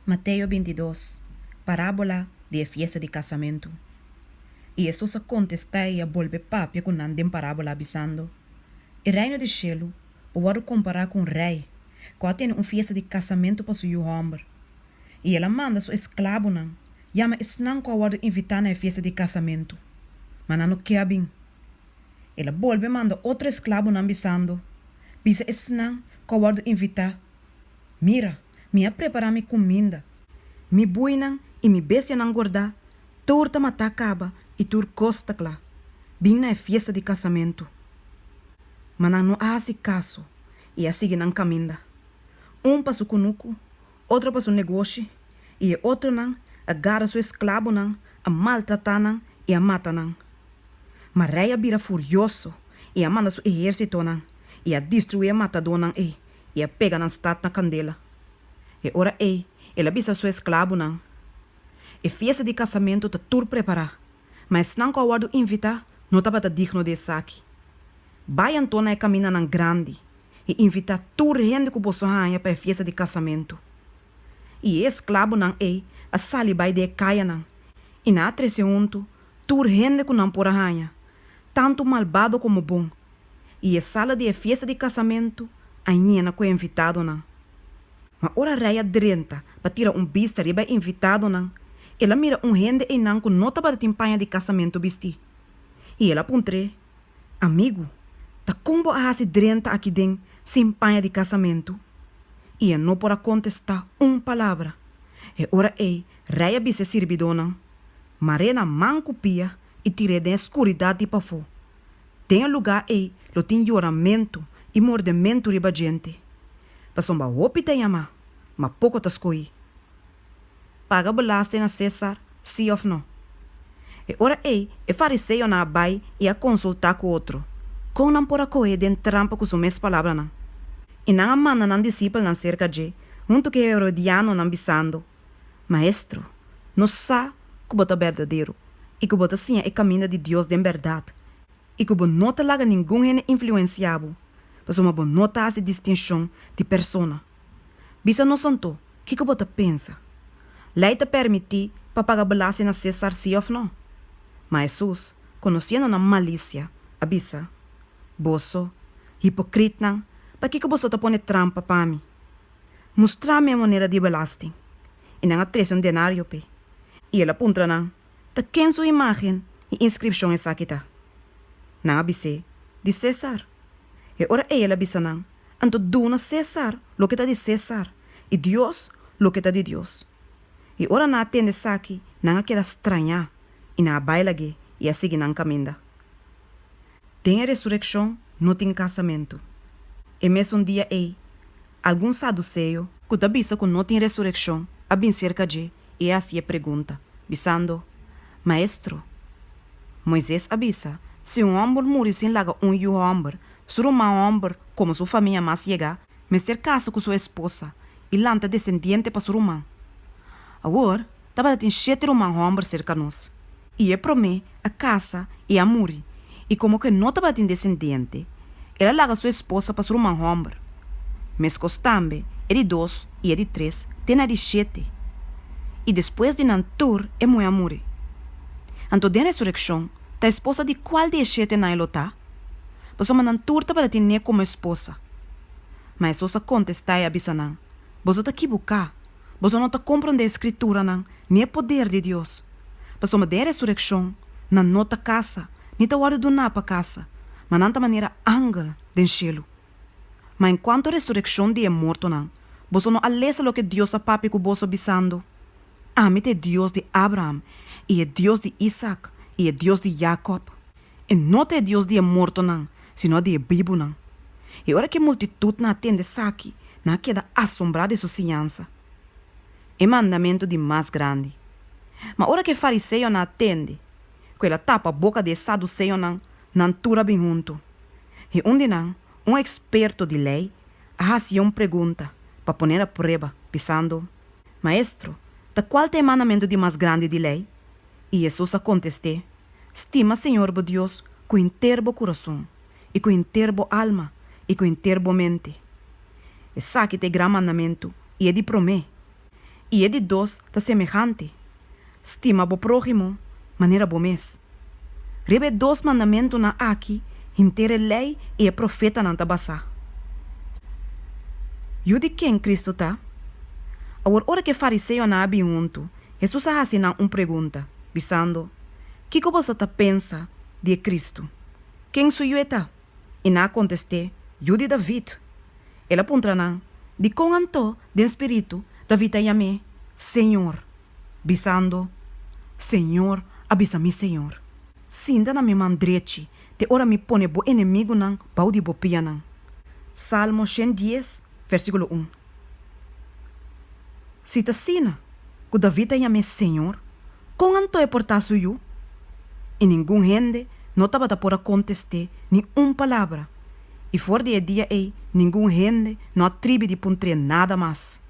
Mateo 22, Parábola di e fiesta di kasamentu. I Hesus a kontestá i a bolbe papia ku nan den parábola, bisando, E reino di shelu por wòrdu kompará ku un rei ku a tene un fiesta di kasamentu pa su yu hòmber. I el a manda su esklabonan yama esnan ku a wòrdu invitá na e fiesta di kasamentu, ma nan no ke a bin. El a bolbe manda otro esklabonan, bisando, Bisa esnan ku a wòrdu invitá, Mira, mi a prepará mi kuminda, mi buinan i mi bestianan gordá tur ta matá kaba i tur kos ta kla. Bin na e fiesta di kasamentu. Ma nan no a hasi kaso i a sigui nan kaminda, un pa su kunuku, otro pa su negoshi, i e otronan a gara su esklabonan, a maltratá nan i a mata nan. Ma rei a bira furioso i a manda su ehérsitonan i a destruí e matadónan ei i a pega nan stat na kandela. E ora ei el a bisa su esklabonan, E fiesta di kasamentu ta tur prepará, ma esnan ku a wòrdu invitá no tabata digno di esaki. Bai anto na e kamindanan grandi i invitá tur hende ku boso haña pa e fiesta di kasamentu. I e esklabonan ei a sali bai den e kayanan, i nan a trese huntu tur hende ku nan por a haña, tantu malbado komo bon, i e sala di e fiesta di kasamentu a yena ku e invitadonan. Ma ora rei a drenta pa tira un bista riba e invitadonan, el a mira un hende einan ku no tabatin paña di kasamentu bistí. I el a puntr'é, Amigu, ta kon bo a hasi drenta aki den sin paña di kasamentu? I e no por a kontestá un palabra. E ora ei rei a bisa e sirbidónan, Mar'é na man ku pia i tir'é den e skuridat di pafó. Den e lugá ei lo tin yoramentu i mordementu riba djente, pasobra hopi ta yamá, ma poko ta skohí. Paga belasting na Sésar, sí òf nò? E ora ei e fariseonan a bai i a konsultá ku otro, kon nan por a koh'é den trampa ku su mes palabranan. I nan a manda nan disipelnan serka dje huntu ku e herodianonan, bisando, Maestro, nos sa ku bo ta berdadero i ku bo ta siña e kaminda di Dios den bèrdat i ku bo no ta laga ningun hende influensiá bo, pasobra bo no ta hasi distinshon di persona. Bisa nos anto, kiko bo ta pensa? Lei ta permití pa paga belasting na Sésar sí òf nò? Ma Hesus, konosiendo nan malisia, a bisa, Boso, hipokritnan, pakiko boso ta pone trampa pa mi? Mustra mi e moneda di belasting. I nan a trese un denario p'e. I el a puntra nan, Ta ken su imágen i inskripshon esaki ta? Nan a bis'é, Di Sésar. E ora ei el a bisa nan, Anto duna Sésar loke ta di Sésar, i Dios loke ta di Dios. I ora nan a tende esaki, nan a keda strañá, i nan a bai lag'é i a sigui nan kaminda. Den e resurekshon no tin kasamentu. E mesun dia ei, algun saduseo, ku ta bisa ku no tin resurekshon, a bin serka dje i a hasié pregunta, bisando, Maestro, Moises a bisa, Si un hòmber muri sin laga un yu hòmber, su ruman hòmber, komo su famia mas yegá, mester kasa ku su esposa i lanta desendiente pa su ruman. Awor, tabatin shete ruman hòmber serka nos. I e promé a kasa i a muri, i komo ku e no tabatin desendiente, el a laga su esposa pa su ruman hòmber. Meskos tambe e di dos i e di tres te na e di shete. I despues di nan tur e muhé a muri. Anto den resurekshon ta esposa di kual di e shetenan e lo ta? Pasobra nan tur tabata tin'é komo esposa. Ma Hesus a kontestá i a bisa nan, Boso ta kibuká! Boso no ta komprondé e Skrituranan ni e poder di Dios. Pasobra den e resurekshon nan no ta kasa ni ta wòrdu duná pa kasa, ma nan ta manera angel den shelu. Ma enkuanto resurekshon di e mortonan, boso no a lesa loke Dios a papia ku boso bisando, Ami ta e Dios di Abraham i e Dios di Isak i e Dios di Jakòb? E no ta e Dios di e mortonan, sino di e bibunan. I ora ku e multitutnan a tende esaki, nan a keda asombrá di su siñansa. E mandamentu di mas grandi. Ma ora ku e fariseonan a tende ku el a tapa boka di e saduseonan, nan tur a bin huntu. I un di nan, un eksperto di lei, a hasié un pregunta pa pon'é na prueba, bisando, Maestro, ta kual ta e mandamentu di mas grandi di lei? I Hesus a kontest'é, Stima Señor bo Dios ku henter bo kurason, i ku henter bo alma, i ku henter bo mente. Esaki ta e gran mandamentu i e di promé. I e di dos ta semehante, Stima bo próhimo manera bo mes. Riba e dos mandamentunan aki henter e Lei i e Profetanan ta basá. Yu di ken Cristo ta? Awor ora ku e fariseonan a bin huntu, Jesus a hasi nan un pregunta, bisando, Kiko boso ta pensa di e Cristo? Ken su yu e ta? I nan a kontest'é, Yu di David. El a puntra nan, Dikon anto den spiritu David a yam'é Señor, bisando, Señor a bisa mi Señor, Sinta na mi man drechi te ora mi pone bo enemigunan bou di bo pianan. Salmo 110, versíkulo 1. Si ta asina ku David a yam'é Señor, kon anto e por ta su yu? I ningun hende no tabata por a kontest'é ni un palabra, i for di e dia ei ningun hende no a tribi di puntr'é nada mas.